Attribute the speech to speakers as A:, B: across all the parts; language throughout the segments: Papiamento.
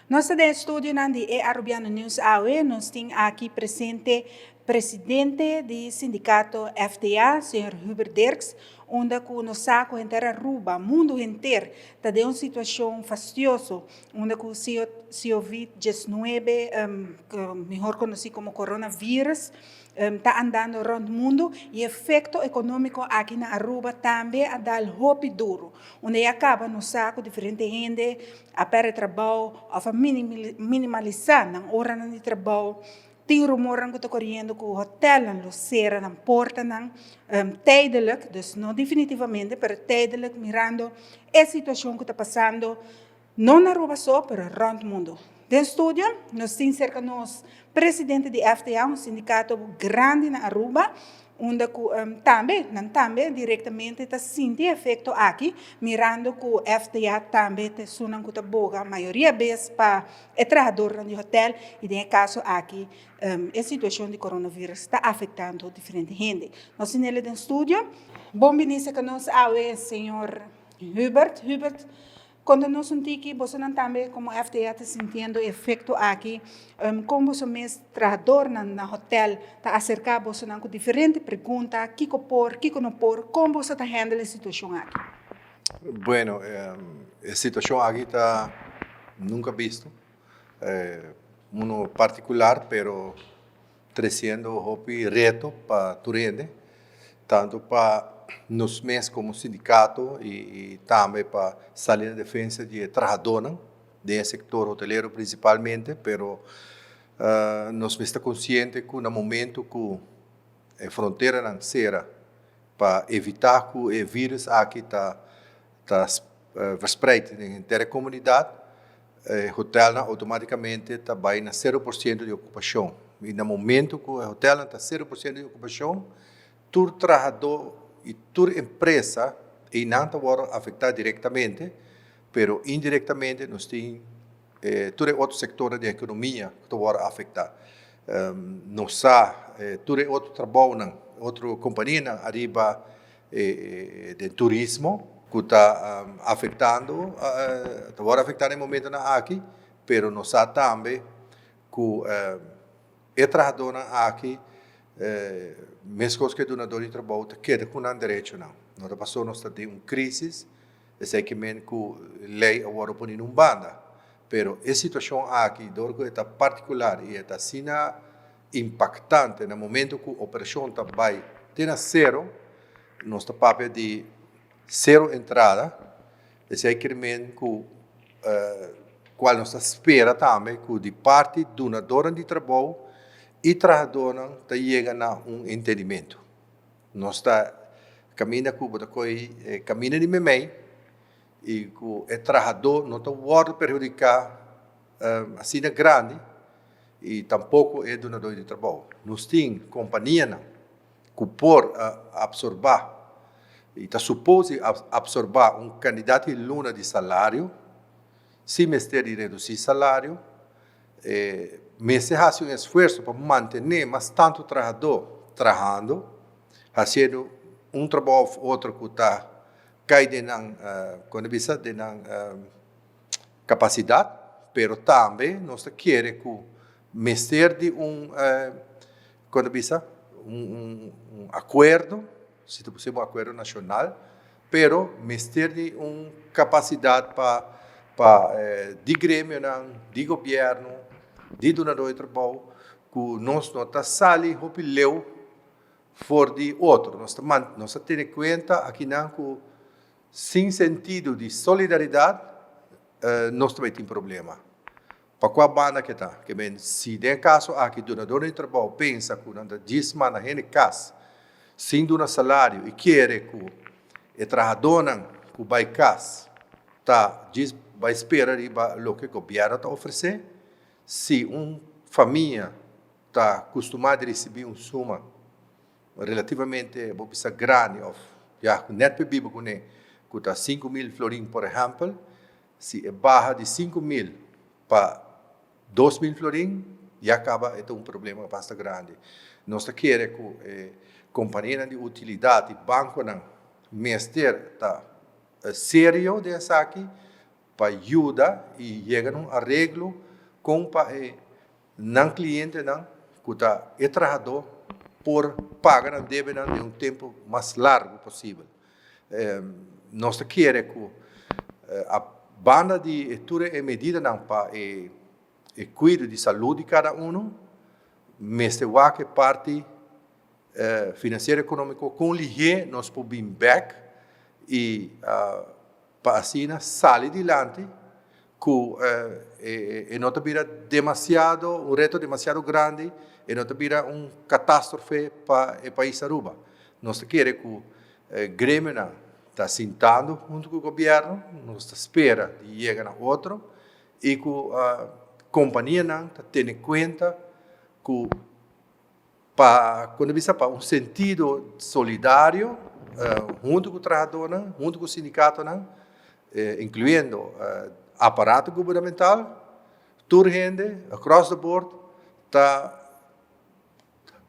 A: Nos ta den estudionan di e Arubiano News awe. Nos tin aki presente presidente di sindicato FTA, señor Hubert Dirks, unda cu nos sa cu henter Aruba, mundo henter, ta den un situacion fastioso, unda cu COVID-19, mihor conoci como coronavirus, ta andando rond mundo y efecto economico aki na Aruba tambe a dal hopi duro. Unda ya caba nos sa cu diferente hende a perde trabou of a minimalisa nan oranan di trabou. Tin rumornan cu ta coriendo cu hotelnan lo cera nan portanan tijdelijk, dus no definitivamente, pero tijdelijk, mirando e situacion cu ta pasando no na Aruba so, pero rond mundo. Den studio nos tin cerca nos presidente di FTA, un sindicato grandi na Aruba, unda cu tambe, nan tambe directamente ta sinti e efecto aki, mirando cu FTA tambe ta esunnan cu ta boga mayoria bes pa e trahadornan di hotel y den e caso aki e situacion di coronavirus ta afectando diferente hende. Nos tin ele den studio. Bon bini cerca nos awe, señor Hubert. Hubert, konta nos un tiki, bosonan tambe komo FTA ta sintiendo e efekto aki, kon boso mes trahadornan na hotel ta aserká bosonan ku diferente pregunta, kiko por, kiko no por, kon boso ta handle e situashon aki?
B: Bueno, e situashon aki ta nunka bisto, uno partikular pero tresiendo hopi reto pa tur hende, tanto pa nos mes komo sindikato i tambe pa sali na defensa di e trahadónan den e sektor hotelero prinsipalmente, pero nos mes ta konsiente ku na momento ku e fronteranan sera pa evitá ku e vírus aki ta ta verspreid den henter e komunidat, e hotelnan outomátikamente ta bai na 0% di okupashon. I na momento ku e hotelnan ta 0% di okupashon, tur trahadó i tur empresa einan ta wòrdu afektá direktamente, pero indirektamente nos tin tur e otro sektornan di ekonomia ku ta wòrdu afektá. Nos sa tur e otro trabounan, otro kompanianan ariba den turismo ku ta afektando, ta wòrdu afektá na e momentonan aki, pero nos sa tambe ku e trahadónan aki meskos ku e dunadó di trabou ta keda ku nan derechonan. No ta pasobra nos ta den un krísis, esei ke men ku lei a wòrdu pone na un banda, pero e situashon aki dor ku e ta partikular i e ta asina impaktante na momento ku operashon ta bai te na sero, nos ta papia di sero entrada, esei kier men ku kual nos ta spera tambe ku di parti dunadornan di trabou i trahadornan ta yega na un entendimentu. Nos ta kaminda ku bo ta kohe e kaminda di meimei i ku e trahadó no ta wòrdu perhudiká asina grandi i tampoko e dunadó di trabou. Nos tin kompanianan ku por apsorbá i ta supos di apsorbá un kandidat di luna di salario, si mester di redusí salario, e mester hasi un esfuerso pa mantené mas tantu trahadó trahando, hasiendo un trabou òf otro ku ta kai den nan, kon ta bisa, den nan kapasidat, pero tambe nos ta kere ku mester di un, kon ta bisa, un akuerdo, si ta posibel un akuerdo nashonal, pero mester di un kapasidat pa pa di gremionan, di gobièrnu, di dunadó di trabou, ku nos no ta sali hopi leu for di otro. Nos ta nos ta tene kuenta akinan ku sin sentido di solidaridat nos ta bai tin problema. Pa kua banda ke ta? Ke men si den e kaso aki dunadónan di trabou pensa ku nan ta djis manda hende kas sin duna salario i kere ku e trahadónan ku bai kas ta djis bai spera riba loke gobièrnu ta ofresé, si un famia ta kustumá di risibí un suma relativamente bo bisa grandi òf ya ku nèt por biba kuné ku ta 5000 florin por ehèmpel, Si e baha di 5000 pa 2000 florin, ya kaba e ta un problema basta grandi. Nos ta kere ku e kompanianan di utilidat i bankonan mester ta serio den esaki. pa yuda y yega na un areglo con pa e nan clientenan cu ta e trahador por paga nan debenan den un tempo mas largo posibel. Nos ta kere cu a banda di tur e medidanan pa e cuido di salud di cada uno, mester wak e parti financiero economico con lihé nos por bin bek y pa asina sali dilanti cu e no ta bira demasiado, un reto demasiado grandi, e no ta bira un catastrofe pa e pais Aruba. Nos ta kere cu gremionan ta sintando hunto cu gobierno, nos ta spera di yega na otro y cu companianan ta tene cuenta cu Pa ku no bisa pa un sentido solidario huntu ku trahadónan, huntu ku sindikatonan, inkluyendo aparato gubernamental, tur hende across the board ta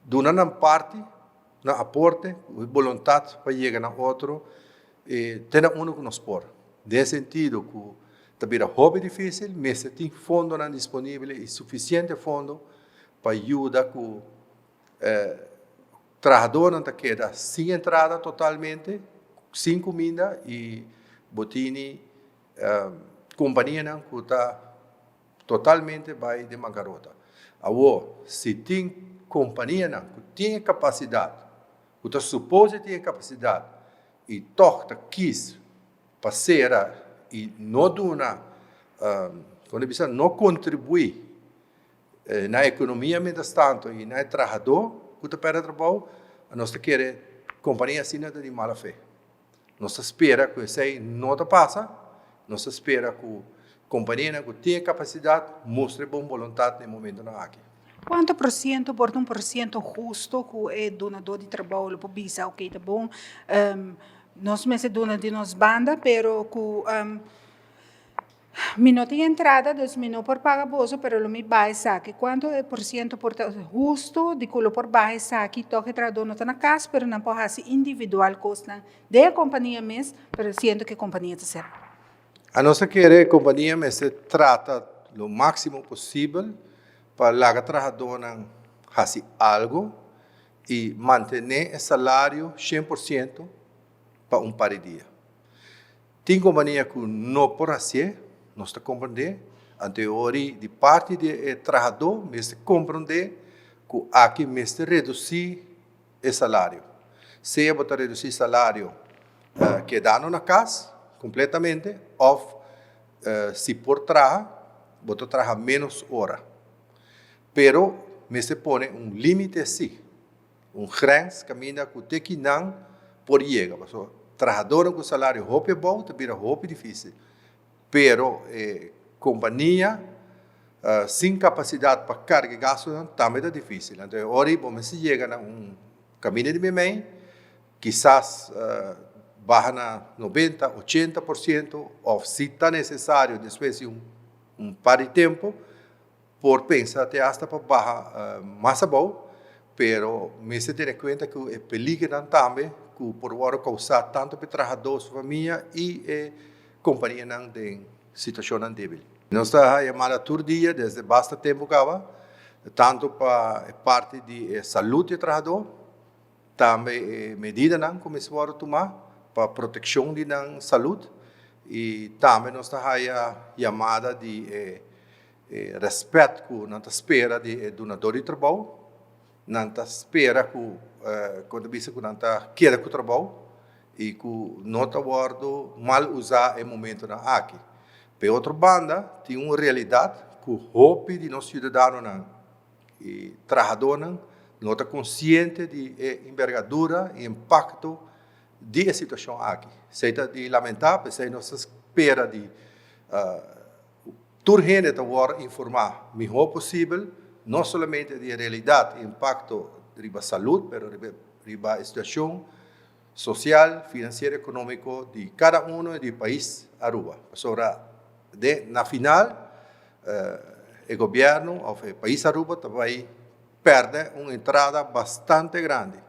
B: duna nan parti, nan aporte ku e boluntat pa yega na otro i te na unda ku nos por. Den e sentido ku ta bira hopi difísil, mester tin fondonan disponibel i sufisiente fondo pa yuda ku trahadónan ta keda sin entrada totalmente, sin kuminda i bo tini kompanianan ku ta totalmente bai den bankarota. Awor, si tin kompanianan ku tin e kapasidat, ku ta supos di tin e kapasidat i tòg ta kis pa sera i no duna, kon ta bisa, no kontribuí Na ekonomia mientras tanto i na e trahadó ku ta pèrdè trabou, nos ta kere kompania asina ta di mala fe. Nos ta spera ku esei no ta pasa, nos ta spera ku kompanianan ku tin e kapasidat mustra e bon boluntat na e momentunan aki.
A: Kuantu por siento por ta un por siento husto ku e dunadó di trabou lo por bisa oke ta bon, nos mester duna di nos banda pero ku Mi no tin entrada, dus mi no por paga boso, pero lo mi baha esaki. Cuanto e por ciento por ta husto di cu lo por baha esaki? Toch e trahador no ta na cas, pero nan por haci individual cosnan den e compania mes, pero siendo cu e compania ta cera.
B: A nos ta kere e compania mester trata lo maximo posibel pa laga trahadornan haci algo y mantene e salario 100% pa un par di dia. Tin kompania ku no por hasié, nos ta komprendé, anto e ora di parti di e trahadó mester komprendé ku aki mester redusí e salario. Sea bo ta redusí salario kedando na kas kompletamente òf si por traha bo ta traha ménos ora. Pero mester pone un límite sí. Un grens kaminda ku te kinan por yega. Pasobra trahadornan ku salario hopi abou ta bira hopi difísil. Pero e kompania sin kapasidat pa karga e gastunan tambe ta difísil. Anto e ora ei bo mester yega na un kaminda di meimei, kisas baha na 90, 80% òf si ta nesesario despues di un par di tempu, Por pensa te hasta pa baha mas abou, pero mester tene kuenta ku e peligernan tambe ku por wòrdu kousá tantu pa e trahadó, su famia i e kompanianan den situashonnan débil. Nos ta haña yamada tur dia desde basta tempu kaba, tantu pa e parti di e salud di e trahadó, Tambe e medidanan ku mester wòrdu tumá pa protekshon di nan salud i tambe nos ta haya yamada di e rèspèt ku nan ta spera di e dunadó di trabou. Nan ta spera ku kon ta bisa ku nan ta keda ku trabou i ku no ta wòrdu mal usá e momentunan aki. Pa e otro banda tin un realidat ku hopi di nos siudadanonan E trahadónan no ta konsiente di e enbergadura i impakto di e situashon aki. Esei ta di lamentá, p'esei nos ta spera di tur hende ta wòrdu informá mihó posibel, no solamente di e realidat i impakto riba salud, pero riba e situashon sosial, finansiero, ekonómiko di kada uno i di pais Aruba. Pasobra den na final e gobièrnu òf e pais Aruba ta bai pèrdè un entrada bastante grandi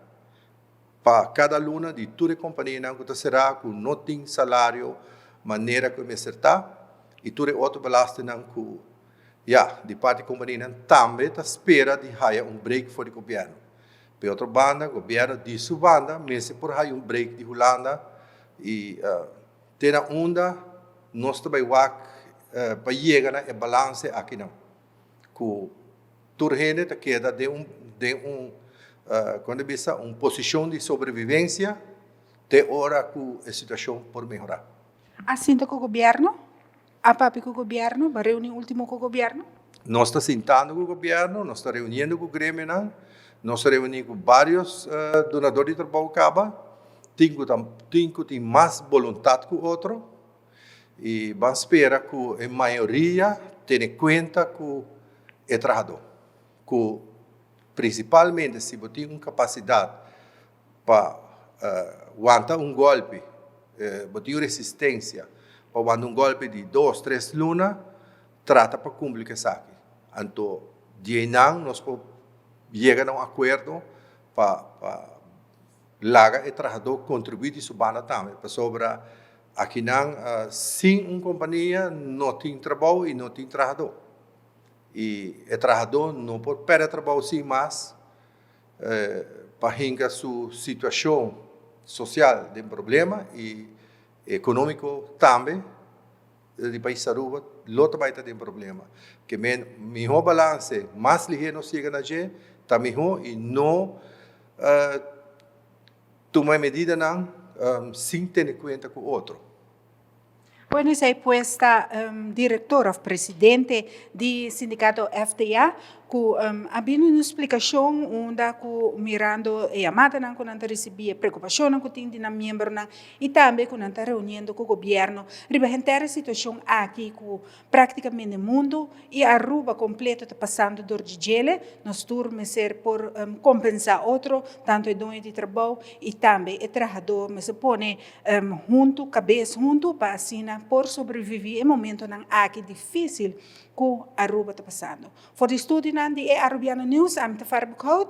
B: pa kada luna di tur e kompanianan ku ta será ku no tin salario manera ku e mester ta. I tur e otro belastingnan ku ya, di parti kompanianan tambe ta spera di haya un break for di gobièrnu. Pe otro banda, gobièrnu di su banda mester por haya un break di Hulanda i te na unda nos ta bai wak pa yega na e balanse akinan ku tur hende ta keda den un den un kon ta bisa un posishon di sobrevivensia te ora ku e situashon por mehorá.
A: A sinta ku gobièrnu? A papia ku gobièrnu? Bo a reuní último ku gobièrnu?
B: Nos ta sintando ku gobièrnu, nos ta reuniendo ku gremionan, nos a reuní ku vários dunador di trabou kaba, tin ku ta tin ku tin mas boluntat ku otro i ban spera ku e mayoria tene kuenta ku e trahadó, ku prinsipalmente si bo tin un kapasidat Pa wanta un golpi, bo tin un resistencia pa wanta un golpi di dos, tres luna, trata pa cumpli cu esaki. Anto di einan nos por yega na un acuerdo pa pa laga e trahador contribui di su banda tambe, pasobra akinan sin un compania no tin trabou y no tin trahador. Y e trahador no por perde trabou sin mas. Pa hinka su situashon sosial den problema i ekonómiko tambe di pais Aruba lo ta bai ta den problema. Ke men mihó balanse mas lihé nos yega na dje ta mihó i no tuma e medidanan sin tene kuenta ku otro.
A: Bueno esei pues ta director of presidente di sindicato FTA cu a bini un splicacion unda cu mirando e yamadanan cu nan ta ricibi, e preocupacionnan cu tin di nan miembronan y tambe cu nan ta reuniendo cu gobierno riba henter e situacion aki cu practicamente mundo y Aruba completo ta pasando dor di djele. Nos tur mester por compensa otro, tanto e doño di trabou y tambe e trahador mester pone huntu, cabes huntu pa asina por sobrevivi e momentonan aki dificil cu Aruba ta pasando. For di studionan di e Arubiano News, ami ta Farah Boekhout.